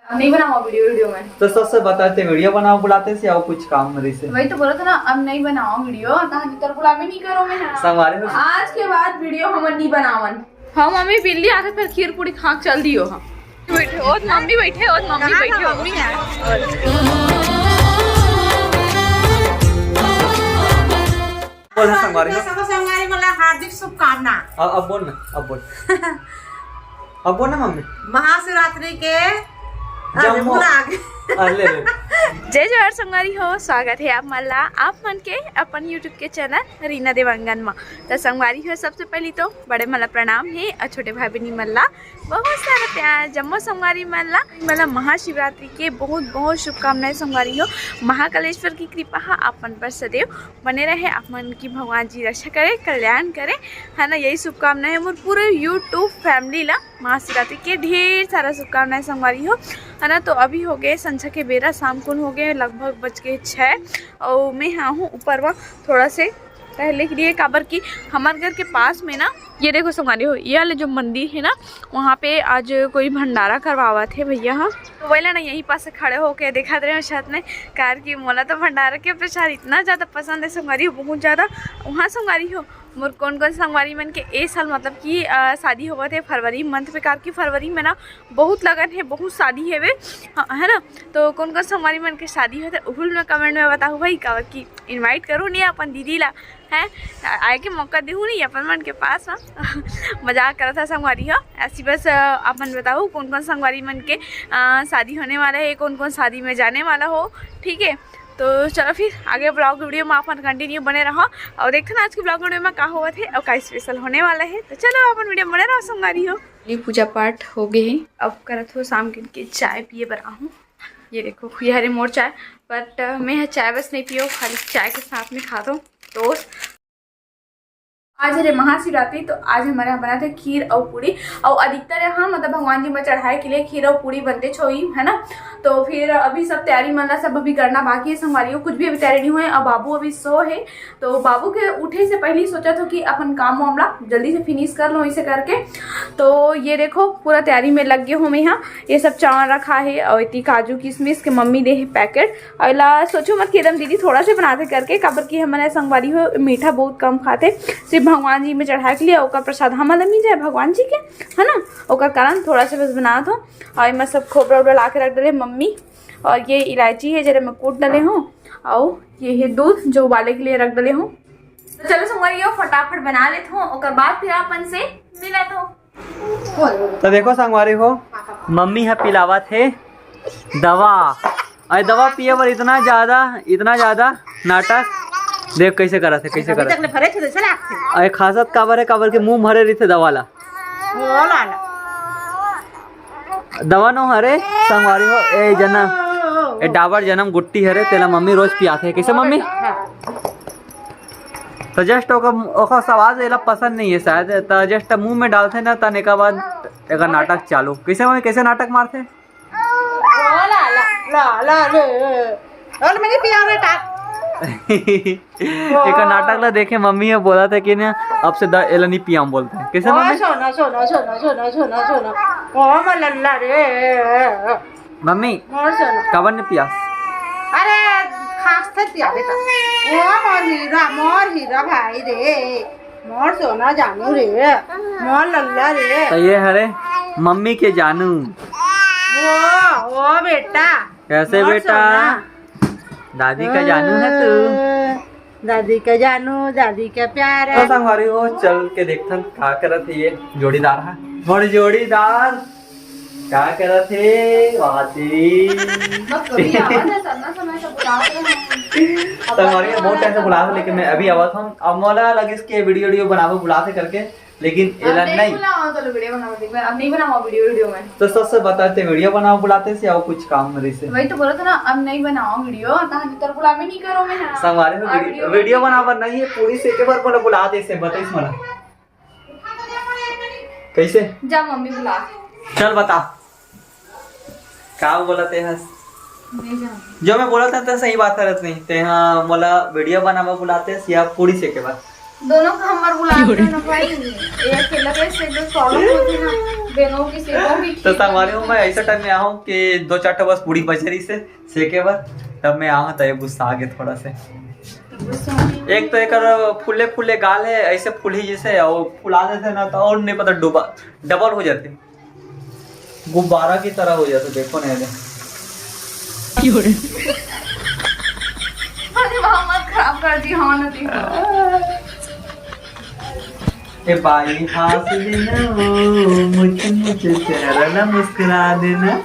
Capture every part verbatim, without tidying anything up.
अब नहीं बनावा वीडियो, वीडियो में। तो सच से बता, ते वीडियो बनावा बुलाते से अउ कुछ काम रहिसे? वही तो बोला था ना, अब नहीं बनावा वीडियो, कहा तोर बुलावे नहीं करो मैं। संगवारी हो। आज के बाद वीडियो हमन नहीं बनावन। हाँ मम्मी, बिल्ली आथे फिर खीर पूरी खा के चल दियो हम। बैठे, ओ मम्मी बैठे, ओ मम्मी बैठे, मम्मी है। बोल ना संगवारी हो। सब संगवारी मन ला हार्दिक शुभकामना। अब, अब बोल ना, अब बोल। अब बोल ना मम्मी। महाशिवरात्रि के जम्मो। अरे, भुला गे। अरे, ले, ले। जय जोहार संगवारी हो, स्वागत है आप मन ला, आप मन के अपन YouTube के चैनल रीना देवांगन मा। तो संगवारी हो, सबसे पहली तो बड़े मन ला प्रणाम है और छोटे भाई बहनी मन ला बहुत सारा प्यार। जम्मो संगवारी मन ला, मन ला महाशिवरात्रि के बहुत बहुत शुभकामनाएं संगवारी हो। महाकालेश्वर की कृपा हा आप मन पर सदैव बने रहे, आप मन की भगवान जी रक्षा करे, कल्याण करे, है ना। यही शुभकामना है मोर पूरे YouTube फैमिली ला। महाशिवरात्रि के ढेर सारा शुभकामनाएं संगवारी हो, है ना। तो अभी हो गए संझा के बेरा, शाम कुन हो गए, लगभग बज गए छः। और मैं हाँ हूँ ऊपर वहाँ थोड़ा से टहले के लिए, काबर कि हमारे घर के पास में ना, ये देखो संगवारी हो, ये वाले जो मंदिर है ना, वहाँ पे आज कोई भंडारा करवावत है भैया। हाँ, तो वही ना यहीं पास से खड़े होके देखत रहे हो छत में, कार कि मोला तो भंडारा के प्रसाद इतना ज्यादा पसंद है संगवारी हो, बहुत ज्यादा। वहाँ संगवारी हो, मोर कौन कौन संगवारी मन के ए साल मतलब कि, अ, शादी होवत है फरवरी मंथ में, कार कि फरवरी में ना बहुत लगन है, बहुत शादी है वे, हाँ, है ना। तो कौन कौन संगवारी मन के शादी होते उहुल में कमेंट में बताओ भाई, काबर कि इनवाइट करो नहीं अपन दीदी ला, है, आए के मौका देहू नहीं अपन मन के पास, हाँ। मजाक करत है संगवारी हो। ऐसी बस, अ, अपन बताओ कौन कौन संगवारी मन के, अ, शादी होने वाला है, कौन कौन शादी में जाने वाला हो, ठीक है। तो चलो फिर आगे ब्लॉग वीडियो में अपन कंटिन्यू बने रहो और देखते ना आज के ब्लॉग वीडियो में का होवत है और का स्पेशल होने वाला है। तो चलो अपन वीडियो में बने रहो संगवारी हो। ये पूजा पाठ हो गए है, अब करत हो शाम के, के चाय पिए बर आहूँ। ये देखो, ये हरे मोर चाय, बट मैं ह चाय बस नहीं पियो, खाली चाय के साथ में खात हूँ टोस्ट। आज हरे महाशिवरात्रि, तो आज हमारे यहाँ बना था खीर और पूड़ी, और अधिकतर यहाँ मतलब भगवान जी में चढ़ाए के लिए खीर और पूड़ी बनते छोई, है ना। तो फिर अभी सब तैयारी मन ला सब अभी करना बाकी है संगवारी हो, कुछ भी अभी तैयारी नहीं हुए। अब बाबू अभी सो है, तो बाबू के उठे से पहले ही सोचा था कि अपन काम वाम ला जल्दी से फिनिश कर लो इसे करके। तो ये देखो पूरा तैयारी में लग गए हो मैं यहाँ। ये सब चावल रखा है और इतनी काजू किशमिश के मम्मी दे है पैकेट। और ला सोचो मत कि एकदम दीदी थोड़ा से बनाते करके, काबर कि हमन संगवारी हो मीठा बहुत कम खाते, सिर्फ भगवान जी में चढ़ाए के लिए, ओकर प्रसाद हमन ला मिल जाए भगवान जी के, है ना। ओकर कारण थोड़ा से बस बनात हो। और एमा सब खोपरा ओपरा ला के रख डले मम्मी। और ये इलायची है जरा मैं कूट डले हूँ। और ये है दूध जो उबाले के लिए रख डले हूँ। तो चलो संगवारी हो, फटाफट बना लेत हो, ओकर बाद फिर अपन से मिलत हो। तो देखो संगवारी हो, मम्मी ह पिलावत हे दवा। अरे दवा पिए बर इतना ज्यादा, इतना ज्यादा नाटक। देख कैसे करत हे, कैसे करत हे। अरे खासत काबर है, काबर के मुंह भरे रहिथे दवा ला। दवा नो हरे संगवारी हो, ए जना, ए डाबर जनम गुट्टी हरे, तेला मम्मी रोज पियाथे। कैसे मम्मी? तो जस्ट ओकर, ओकर स्वाद एला पसंद नहीं है शायद, तो जस्ट मुंह में डालथे ना, तन एकर बाद एकर नाटक चालू। कैसे मम्मी, कैसे नाटक मारथे? ओ ला ला ला ला ले। और मैं नहीं पिया बेटा। एकर नाटक ला देखे मम्मी ह बोलथे कि ना, अब से द-, एला नहीं पियाम बोलथे। कैसे ओ मम्मी? सोना, सोना, सोना, सोना, सोना, सोना। ओ मलल्ला रे। मम्मी, मोर सोना। काबर नहीं पियास? अरे, खास थे पिया बेटा। ओ मोर हीरा, मोर हीरा भाई रे। मोर सोना जानू रे, मोर लल्ला रे। तो ये हरे मम्मी के जानू। ओ, ओ बेटा। कैसे मोर बेटा? सोना। दादी का जानू है तू। दादी का जानू, दादी का प्यारा। तो संगवारी हो, चल के देखथन का करत हे ये जोड़ीदार हा। मोर जोड़ीदार का करत हे? वाह तेरी। बस कभी आवाज है, सन्ना सन्ना सा बुलात रहे हैं। संगवारी हो, बहुत टाइम से बुलात हे, लेकिन मैं अभी आवत हूँ। अब मोला लगिस के वीडियो वीडियो बनावे बुलात हे करके, लेकिन अब एला नहीं नहीं। बुलावा तो वीडियो बनावा, देख, अब नहीं बनावा वीडियो, वीडियो में। तो सच से बता, ते वीडियो बनावा बुलाते से और कुछ काम रहिसे? वही तो बोला था ना, अब नहीं बनावा वीडियो, कहा तोर बुलावे नहीं करो मैं, हाँ। संगवारी हो, और वीडियो, वीडियो वीडियो बनावा नहीं है, पूरी सेके बर बोला बुलाते से, बताइस मोला। कैसे? जा मम्मी बुला। चल बता। का बोलत हस? नहीं जान। जो मैं बोलत हस, ते सही बात करत नहीं। ते हाँ, मोला वीडियो बनावा बुलाते हस या पूरी सेके बर? दोनों का हमर बुलाते हैं ना भाई। ये अकेला कैसे दो सॉलो होते ना। बेनो की सेको भी तो खीर संगवारी हो, बनती मैं है। ऐसा टाइम में आहूँ कि दो चार ठो बस पूड़ी बचे रहिसे सेके बर, तब मैं आहूँ तो ये गुस्सा आगे थोड़ा से। गुस्सा नहीं। एक तो एकर फूले फूले गाल है, ऐसे फूली जैसे, और फुला देते ना तो और नहीं पता डूबा, डबल हो जाते, गुब्बारा की तरह हो जाते। देखो नहीं, अरे माँ, मत खराब कर दी, हाँ ना दी। ए भाई, हंस देना, ओ, मुझे, मुझे चेहरा ना मुस्कुरा देना।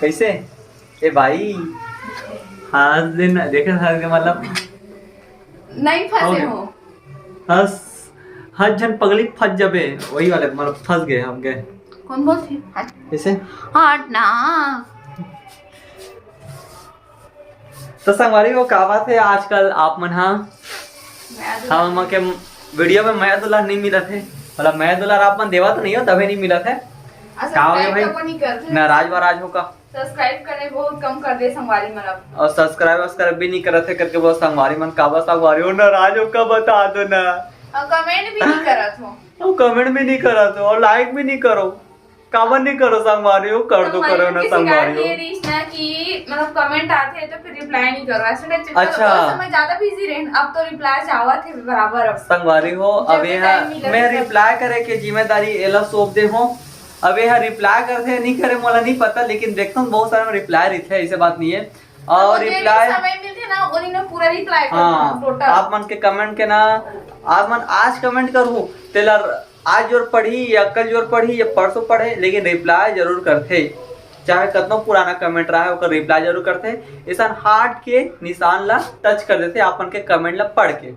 कैसे? ए भाई, हंस देना। देखे, हंस के मतलब नहीं फंसे हो। हंस, हर जन पगली फंस जाबे, वही वाले मतलब फंस गए हम गए। कौन बोलते? कैसे? हट ना। तो संगवारी हो, का बात है आजकल आप मन हा? मया दुलार। हम मन के वीडियो में मया दुलार नहीं मिलत है, मतलब मया दुलार आप मन देवा तो नहीं हो तभी नहीं मिलत है। आ, का हो गया subscribe भाई? तो अपन ही करते हैं। नाराज वाराज हो का? Subscribe करने बहुत कम कर दे संगवारी मन अब। और subscribe वस्क्राइब भी नहीं करत है करके बोल संगवारी मन, का बस संगवारी हो नाराज हो का बता दो ना। और comment भी नहीं करत हो। और comment भी नहीं करत हो और like भी नहीं करो। काबर नहीं करो संगवारी हो, कर दो, करो ना संगवारी हो। ये रहीस ना कि मतलब comment आते हैं तो फिर reply नहीं करो, ऐसे टाइप से। अच्छा। उस समय ज्यादा busy रहे, अब तो reply जावत है बराबर। अब संगवारी हो, अब जब भी ये time मिले मैं तो reply करे के जिम्मेदारी एला सौंप दे हो। अब ये reply करते हैं नहीं करे मोला नहीं पता, लेकिन देखता हूँ बहुत सारा reply रहते हैं, ऐसे बात नहीं है। और मुझे reply समय मिलते ना, उन्हीं ने पूरा reply कर हाँ, देना, total। आप मन के comment के ना, आप मन आज comment करूँ तेला आज जोर पढ़ी या कल जोर पढ़ी या परसों पढ़े, लेकिन reply जरूर करथे। चाहे कतनो पुराना comment रहा है, ओकर reply जरूर करथे। ऐसन heart के निशान ला touch कर देथे आप मन के comment ला पढ़ के।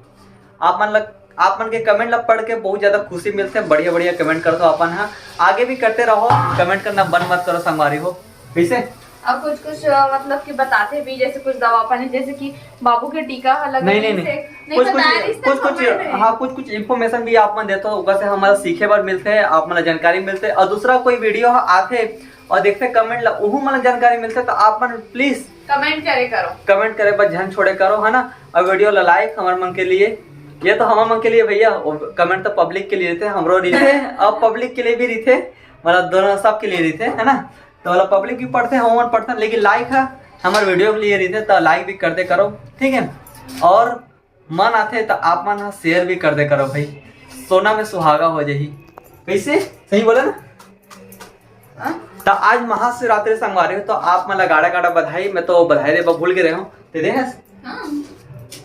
आप मन ला, आप मन के comment ला पढ़ के बहुत ज्यादा खुशी मिलथे। बढ़िया बढ़िया comment करथो आप मन हा, आगे भी करते रहो। Comment करना बंद मत करो संगवारी हो। कैसे? और कुछ कुछ, अ, मतलब कि बताते भी, जैसे कुछ दवा पानी, जैसे कि बाबू के टीका ह लगे नहीं, नहीं, से, नहीं। नहीं कुछ कुछ, बताए रहीस ना कुछ कुछ, comment में। हाँ, कुछ कुछ information भी आप मन देते हो, ओकर से हमला सीखे बर मिलते, आप मन ला जानकारी मिलते। और दूसरा कोई video ह आथे और देखते comment ला, उहू मन ला जानकारी मिलते, तो आप मन please comment करे करो। Comment करे बर झन छोड़े करो, है ना। और video ला like हमर मन के लिए, ये तो हमर मन के लिए भैया, comment तो public के लिए रहते, हमरो रहते, अब public के लिए भी रहते, मतलब दोनों सबके लिए रहते, है ना। तो वाला public भी पढ़ते, हम मन पढ़ते, लेकिन like है हमारे video के लिए रहते, तो like भी करते करो, ठीक है। और मन आते तो आप मन ह share भी करते करो भाई, सोना में सुहागा हो जाही। कैसे? सही बोला ना? हाँ? तो आज महाशिवरात्रि संगवारी हो, तो आप मन ला गाड़ा गाड़ा बधाई। मैं तो बधाई देबा भूल गे रहे हूँ, ते दे हस? हाँ।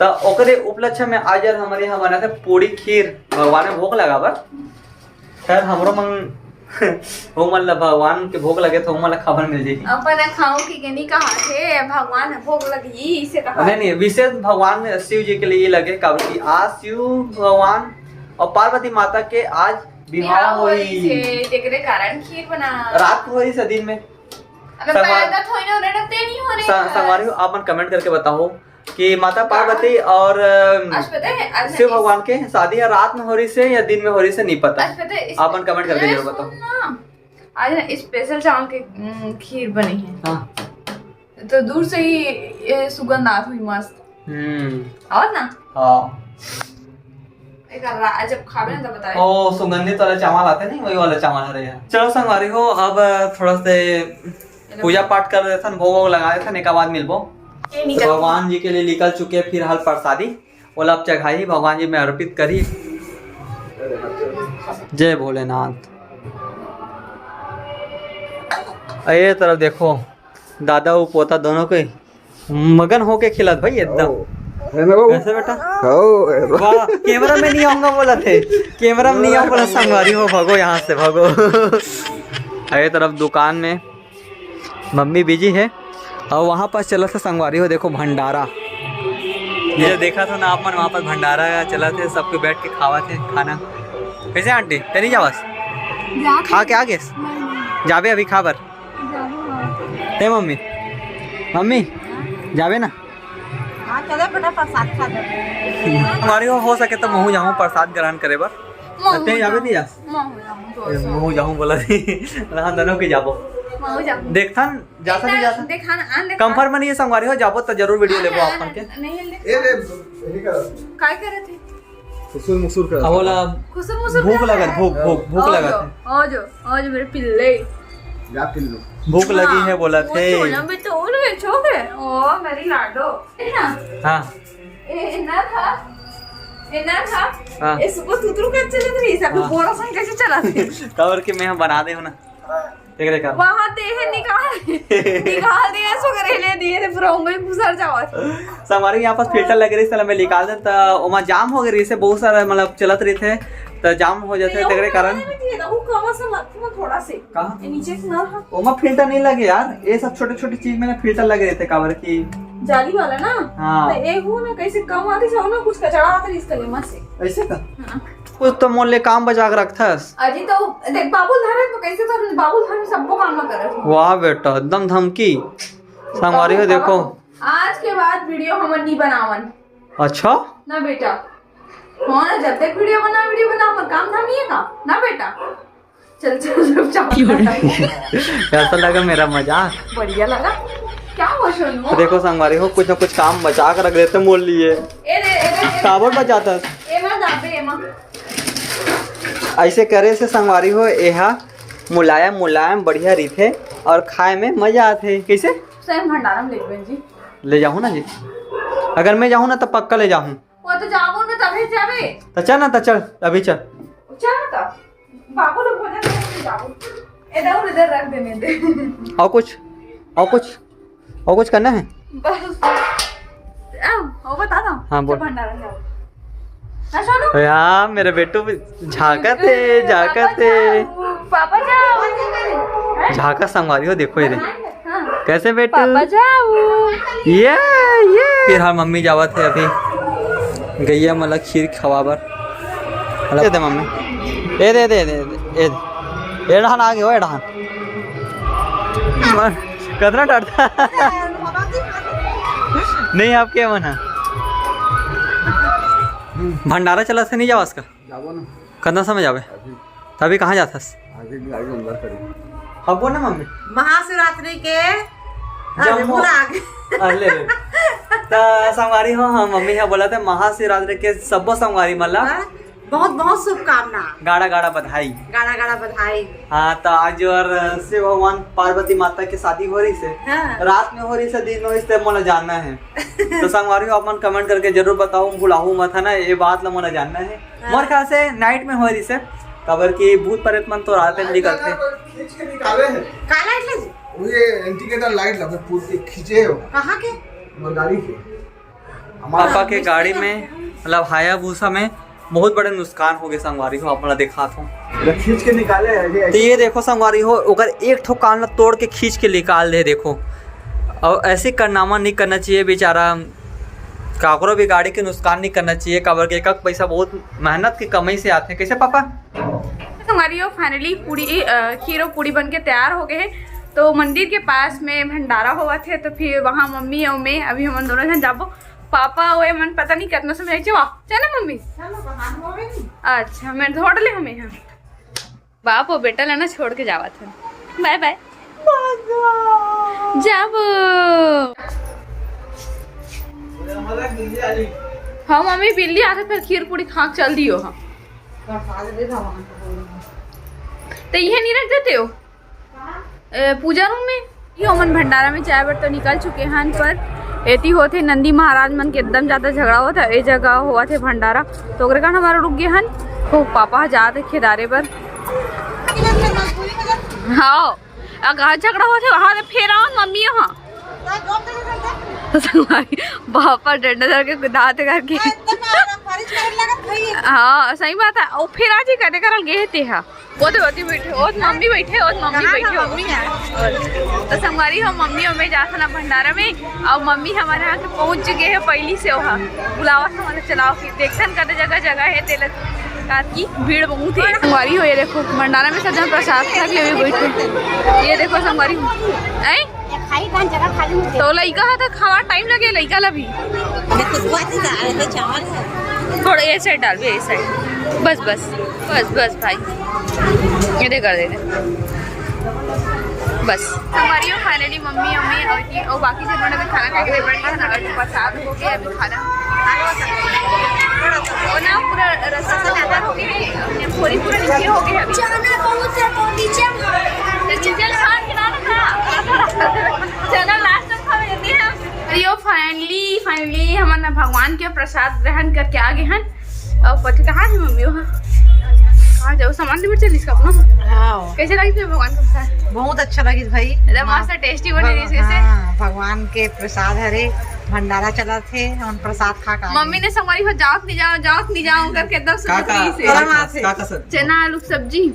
तो ओकरे उपलक्ष्य में आज यार हमारे यहाँ बना था पूड़ी खीर, भगवान में भोग लगा बर। खैर, हमरो मन, वो मन ला भगवान के भोग लगे, तो वो मन ला खाबर मिल जाही। अपन खाओ के, के नहीं कहा थे, भगवान भोग लगी, इसे कहा। नहीं, नहीं, विशेष भगवान शिव जी के लिए लगे, काबर कि आज शिव भगवान और पार्वती माता के आज विवाह विवाह होई। होई से, तेकरे कारण खीर बना। रात को होई से दिन में। अबे संगवार-, पैदा थोड़ी ना हो रहे, डरते नहीं हो रहे सं-, हैं। संगवारी हो, आप मन comment करके बताओ कि माता पार्वती और, अम, आज पता है, आज शिव इस भगवान के शादी है रात में हो रही से या दिन में हो रही से, नहीं पता। आज पता है, इस आप मन comment करके अरे जरूर बताओ। सुन ना, आज ना special चावल के, उम, खीर बनी है। हाँ। तो दूर से ही ये सुगंध आत हुई मस्त। हम्म। और ना? हाँ। एक रा-, जब खाबे ना तब बताए। ओ, सुगंधित वाला चावल आते नहीं, वही वाला चावल हरे है। चलो संगवारी हो, अब थोड़ा से पूजा पाठ कर देथन, भोग वोग लगा देथन, एक बाद मिलबो। ये निकल। भगवान जी के लिए निकल चुके फिलहाल प्रसादी, ओला अब चढ़ाई भगवान जी में अर्पित करी। जय भोलेनाथ। ये तरफ देखो, दादा वो पोता दोनों के मगन होके खेलत भाई एकदम। हो। है ना बाबू? कैसे बेटा? हो, है बाबू। वाह, कैमरा में नहीं आऊंगा बोला थे, कैमरा में नहीं आऊंगा बोला, संगवारी हो, भागो यहाँ से, भागो। अरे तरफ दुकान में मम्मी busy है और वहाँ पर चला था संगवारी हो, देखो भंडारा। ये देखा था ना आप मन, वहाँ पर भंडारा चला थे, सबके बैठ के खावा थे खाना। कैसे आंटी, तेरी जावस? जा। खा के आ गए? नहीं, नहीं। जाबे अभी खा बर? जाबो, हाँ। ते मम्मी, मम्मी, जाबे ना? हाँ, चलो बेटा, प्रसाद खा ले। हमारी हो, हो सके तो महू जाऊँ प्रसाद ग्रहण करे बर। महू ते जाबे जाऊँ। नहीं जा? महू जाऊँ, तो ए, महू जाऊँ बोला थी। हम दोनों के जाबो। महू जाऊँ। देखथन, जा सकते, जा सकते। देखा ना, आन देखा। Confirm नहीं है, संगवारी हो, जाबो तो जरूर video लेबो आप मन के। नहीं, नहीं। ए रे, यही कर। काय करे थे? खुसुर मुसुर कर अब बोला, खुसुर मुसुर भूख कर लगत, रहा है। भूख, भूख, भूख आओ लगत जो, है। आओ जो, आओ जो मेरे पिल्ले। जा पिल्लू। भूख लगी हाँ, है बोला वो थे। चोला में तो उड़ गए, छो गए। ओ, मेरी लाडो। है ना? हाँ। ए, ए, ना था। ए, ना था। हाँ। ए, सुबह तुतरू का चलत रही, सब हाँ। बोरा संग कैसे चला थे? काबर के मैं बना दे हूँ ना। देख, देख, आप। वहाँ ते है निकाल, निकाल दिए, सो करे ले दिए रे, पूरा उंगली घुसर जावत। संगवारी, यहाँ पास फिल्टर लगे रही, साला मैं निकाल दे, त ओमा जाम हो गए रही से, बहुत सारा मतलब चलत रही थे, त जाम हो जाते, तेरे कारण। वो कवर से लगता है थोड़ा से। कहाँ? ये नीचे से ना। ओमा फिल्टर नहीं लगे यार, ये सब छोटे छोटे चीज में ना फिल्टर लगे रहते, काबर की जाली वाला ना। हाँ। तो एक वो ना कैसे कम आती से, ना कुछ कचरा आता है इस तले में से। ऐसे का? हाँ। कुछ तो मोर ले काम बचा के रखथस। अजी तो देख, बाबू धरे तो कैसे तो बाबू धरे सबको काम ना करे। वाह बेटा, एकदम धमकी। संगवारी हो, देखो। आज के बाद वीडियो हमन नहीं बनावन। अच्छा? ना बेटा। हाँ ना, जब तक वीडियो बना, वीडियो बना, पर काम धाम नहीं है का? ना बेटा। चल, चल, चुपचाप। कैसा लगा मेरा मजाक? बढ़िया लगा। क्या हुआ सोनू? तो देखो संगवारी हो, कुछ ना कुछ काम बचा के रख देते मोर लिए। ए रे, ए रे, ए रे। काबर बचाता? ए मा दाबे, ए मा। ऐसे करे से संगवारी हो, एहा मुलायम मुलायम बढ़िया रहिथे और खाए में मजा आथे। कैसे? सही भंडारा में लेबे जी। ले जाहूँ ना जी, अगर मैं जाहूँ ना तो पक्का ले जाहूँ। वो तो जाबो ना तभी जाबे। तो चल ना, तो चल, अभी चल। चल ना तो। बाबू लोग भोजन करके जाओ। इधर, इधर रख देने दे। और कुछ, और कुछ, और कुछ करना है? बस। अब, वो बता दो। हाँ, बोल। भंडारा जाओ। ना चलो। यार, मेरे बेटू भी झांकत है, झांकत है। पापा जाओ। झांका संगवारी हो, देखो ये दे। हाँ। कैसे बेटू? पापा जाओ। ये, ये। फिर हाँ, मम्मी जावत है अभी गैया मन ला खीर खवाबर। मतलब, ए दे मम्मी, ए दे, ए दे, ए दे, ए दे। ए डहान आगे हो, ए डहान। मन, कतना डरता। नहीं, आपके मन है। भंडारा चला से नहीं जावा इसका? जाबो ना। कतना समय जाबे? अभी। तभी कहाँ जाथस? अभी गाड़ी अंदर खड़ी। हबो ना मम्मी? महाशिवरात्रि के, अरे, जम्मो। भुला गे। अरे, ले, ले। त संगवारी हो, हाँ, मम्मी हा बोला थे महाशिवरात्रि के सब्बो संगवारी मन ला हाँ, बहुत, बहुत शुभकामना। गाड़ा, गाड़ा बधाई। गाड़ा, गाड़ा बधाई। हाँ, त आज और शिव भगवान पार्वती माता के शादी हो रही से। हाँ। रात में हो रही से, दिन में हो रही से, मोला जानना है। तो संगवारी हो, आप मन comment करके जरूर बताओ, भुलाहू मत है ना, ये बात ला मोला जानना है। हाँ। मोर ख्याल से night में हो रही से, काबर कि भूत प्रेत मन तो रात में निकलथे। खींच के निकाले हैं। का light लगे? वो ये indicator light लगे, पूरी खींचे हो। कहाँ के? हमारे गाड़ी के। हमारे पापा के गाड़ी में, मतलब हायाबुसा में बहुत बड़े नुकसान हो गए संगवारी हो, आप मन ला दिखात हो। ये खींच के निकाले हैं, ये तो ये देखो संगवारी हो, ओकर एक ठो कान ला तोड़ के खींच के निकाल दे, देखो। और ऐसे कारनामा नहीं करना चाहिए बेचारा। काकरो भी गाड़ी के नुकसान नहीं करना चाहिए, काबर के एक एक पैसा बहुत मेहनत के कमाई से आथे। कैसे पापा? तो हमारी यो finally पूड़ी, अ, खीर और पूड़ी बन के तैयार हो गए हैं। तो मंदिर के पास में भंडारा होवत है, तो फिर वहाँ मम्मी और मैं, अभी हमन दोनों जन जाबो। पापा ओए मन पता नहीं कितना समय चवा, चल ना मम्मी। चलो, तो हाथ धोवे नहीं। अच्छा, मैं धोड़ ले हमें यहाँ। बाप और बेटा लेना छोड़ के जावत है। Bye bye। जाबो। हाँ मम्मी, बिल्ली आथे फिर खीर पूड़ी खा के चल दियो। हाँ, तो ये नहीं रख देते हो? ए, पूजा रूम में ही। हमन भंडारा में जाए बर तो निकल चुके हन, पर एती होत हे नंदी महाराज मन के एकदम ज्यादा झगड़ा होत हे। ए जगह होवत हे भंडारा, तो ओकरे कारण हमारा रुक गए हन। तो पापा जात हे खेदारे बर। हाँ, अगर झगड़ा होत हे वहाँ से फेर आओ मम्मी यहाँ। तो संगवारी पापा डंडा धर के कुदाते करके। हाँ, सही बात है। ओ, फेर आज ही कटे करल गए हे तेहा। ओदे ओदे बैठे, ओद मम्मी बैठे, ओद मम्मी बैठे, मम्मी है। तो संगवारी हो, मम्मी हमें जात ना भंडारा में, और मम्मी हमारे यहाँ के पहुँच चुके हैं पहली से। वहाँ बुलावा से हमारे चलाओ कि देखथन कते जगह जगह है तेल काकी भीड़ बहुत है। संगवारी हो, ये देखो भंडारा में सब जन प्रसाद खा के लेवे बैठे। ये देखो संगवारी हो, ऐ? खाई कौन जगह खाली मुझे। तो लइका है तो खावा टाइम लगे लइका ला भी। अरे खुशबू आती है, अरे तो चावल है। थोड़ा ये साइड डाल भी, ये साइड। बस, बस, बस, बस भाई, ये दे कर दे दे। बस। संगवारी हो, finally मम्मी, मम्मी और की, और बाकी जन मन अभी खाना खा के बैठ गए, खाना खा के प्रसाद हो गया, अभी खाना वो ना पूरा रस्सा सब ऊपर हो गया है, पूरी पूरा नीचे हो गया अभी। जाना बहुत है, तो नीचे तो नीचे खान के ना रखा। चलो लास्ट में खा लेते हैं। अरे यो, finally, finally हमन ना भगवान के प्रसाद ग्रहण करके आ गए हन। और पति कहाँ है मम्मी? वहाँ कहाँ जाओ, सामान लेबर चलिस का अपना। हाँ। कैसे लगिस भगवान के प्रसाद? बहुत अच्छा लगिस भाई। एकदम मस्त टेस्टी बने भग-, रहिस कैसे? हाँ, भगवान के प्रसाद हरे, भंडारा चलत हे, हम प्रसाद खा खा मम्मी ने संगवारी हो जाओ नहीं जाओ, जाओ नहीं जाओ करके एकदम का, सुबह का, से का, का, का, का सब? चना आलू की सब्जी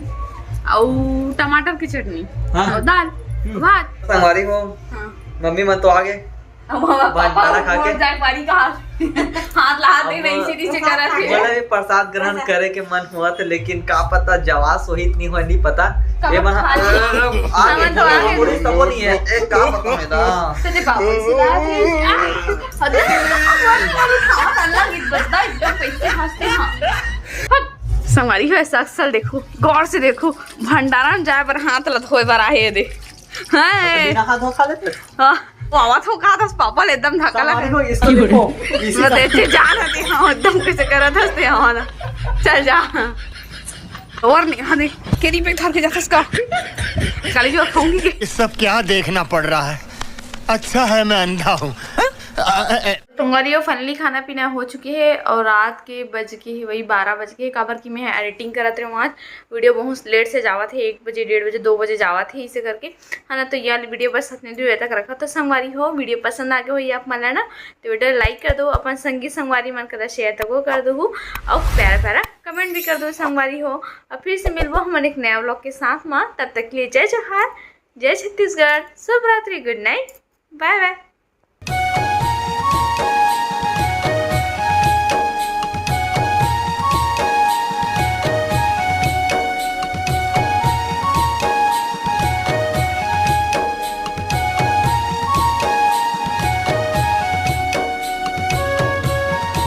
और टमाटर की चटनी हाँ। और दाल, हम्म। भात। संगवारी हो, हाँ। मम्मी मन तो आ गए। अब हम भंडारा खा के। जाए पारी का हाथ, हाथ ला दे अब नहीं, सीधी से करा थे। बोला भी प्रसाद ग्रहण करे के मन हुआ था, लेकिन का पता जवास होही नहीं हुआ, नहीं पता। कब ये मन खा ले? आ गए, हमन तो आ गए। पूरी सबो नहीं है। एक का पता है ना? तो दे बाबू से ला दे। आ, अरे, खावा अल्लाह की बता, एकदम कैसे हंसते हैं। संगवारी हो, ऐसा अक्सर देखो, गौर से देखो, भंडारा में जाए बर हाथ ला धोए बर आहे दे। हाय। बिना हाथ धो खा लेते? हाँ, वो आवा तो कहा था, पापा ले एकदम धक्का लगा। सामान को इसको देखो, इसी बस का ऐसे जा रहे थे, हाँ, एकदम कैसे करा था, हंसते हैं, हाँ, चल जा। और नहीं, हाँ, देख, केरी पे धर के जाता इसका। काली जो खाऊंगी के? ये सब क्या देखना पड़ रहा है? अच्छा है मैं अंधा हूँ। संगवारी हो, finally खाना पीना हो चुके हे और रात के बज के हे वही बारह बज के हे, काबर कि मैं editing करत रहे आज। वीडियो बहुत लेट से जावत हे, एक बजे, डेढ़ बजे, दो बजे जावत हे, इसे करके, है ना। तो ये वाली वीडियो बस अतने दूर तक रखा। तो संगवारी हो, वीडियो पसंद आ गए हो ये आप मन ला ना, तो वीडियो like कर दो, अपन संगी संगवारी मन करा share तको कर दो, और प्यारा प्यारा comment भी कर दो संगवारी हो। और फिर से मिलबो हमन एक नया vlog के साथ मा, तब तक के लिए जय जोहार, जय छत्तीसगढ़, शुभ रात्रि, good night, bye bye।